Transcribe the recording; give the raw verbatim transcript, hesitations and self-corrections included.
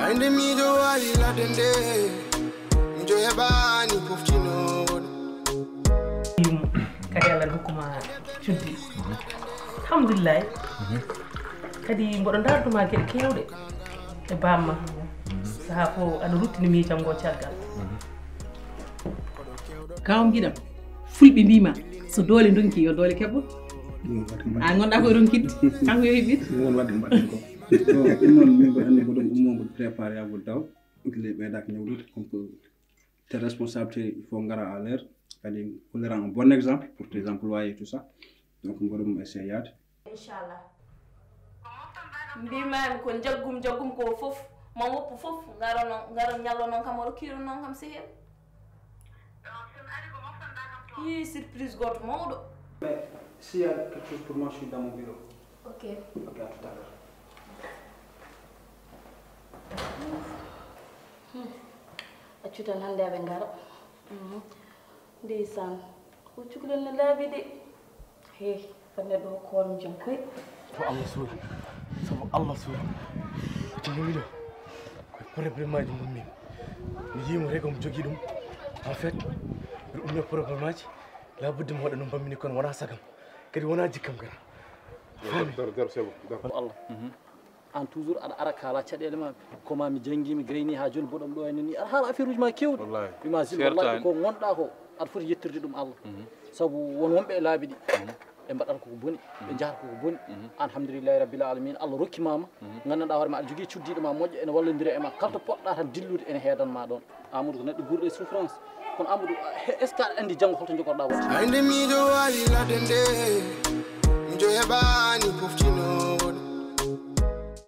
Ande miɗo wawi ladde nde, miɗo heɓani poftinooɗo. Kadi Allah hokkuma cuddi. Alhamdulillahi. Kadi mboɗo ndaarduma geɗe kewɗe e bamma. Saha fof aɗa ruttini miijam ngo caggal. Kawam giɗam, fulɓe mbima so doole donki yo doole keɓɓo. A gonɗa koye ronkidde, kanko yo heɓɓit. Won wadde mbaɗen ko. Bon, ɗum noon min mboɗo anndi mboɗon ummoɓe préparé ago daw. Ɗum le ɓeydak ñawdude comme que tes responsabilités il faut ngara à l'heure. Kadi hollira un bon exemple pour tes employés et tout ça. Donc mboɗo mum essayé yaade. Inchallah. Mbimami ko jaggum jaggum ko fof ma woppu fof ngaro non ngaro ñallo non kam oɗo kiro non kam sehel. Hi surprise goto mawɗo. Mais s'il y a quelque chose pour moi, je suis dans mon bureau. Ok. Ok, à tout à l'heure. Accu tan hannde aɓe ngara. Ndeysan, o cukalel no laaɓi de. He, fat neɗɗo hokko hoore mum jam koy. Ko Allah suuri, sabu Allah suuri. Tini miɗo koye problémeaji mummi. Mi yiimo rego mo jogii ɗum. En fait, mbiɗo ummi problémeaji. Labudde mi waɗa ɗum bammini kono wonaa sagam. Kadi wonaa jikkam kadi. Daro, daro, c'est bon, daro. Allah. An toujours aɗa ara kala caɗele ma. Koma mi janngi mi gayni ha joni boɗom ɗo ene ni aɗa haala affaire uji ma kewɗi. Wima zil wallahi ko gonɗa ko aɗa foti yettirde ɗum Allah. Sabu won wonɓe e laabi ɗi ɓe mbaɗata koko boni, ɓe njahata koko boni. Alhamdulillahi rabbil alamin, Allah rokkimama. Gandanɗa hoore ma aɗa jogui cuddiɗo ma moƴƴo ene wallodira e ma, kala to poɗɗa tan dillude ene heedanma ɗon. Amadou ko neɗɗo guurɗo e souffrance. Kono Amadou, est ce que aɗa andi janggo holto jogorɗa waɗde? Ande miɗo wawi ladde nde, miɗo heɓani poftino.